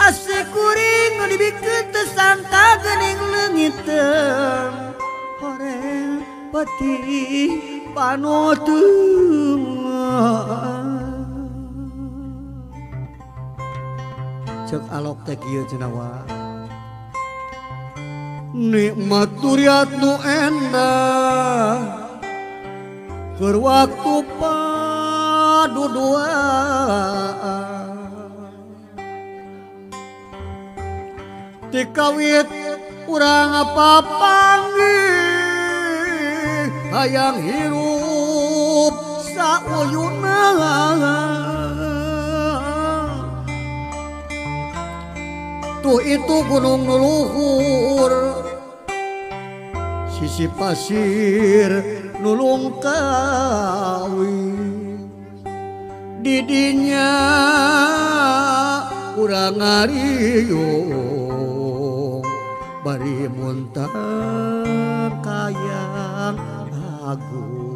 Asih kuring nu dibikeun teu sangka geuning leungiteun horeng peti panoteung. Cek alok teh kieu cenah wa. Nikmat duriat nu endah keur waktu paduduaan. Tikawit urang papanggih hayang hirup sauyuna. Tuh itu gunung nu luhur sisi pasir nulung kawi didinya urang ngariung bari muntah kayang agung.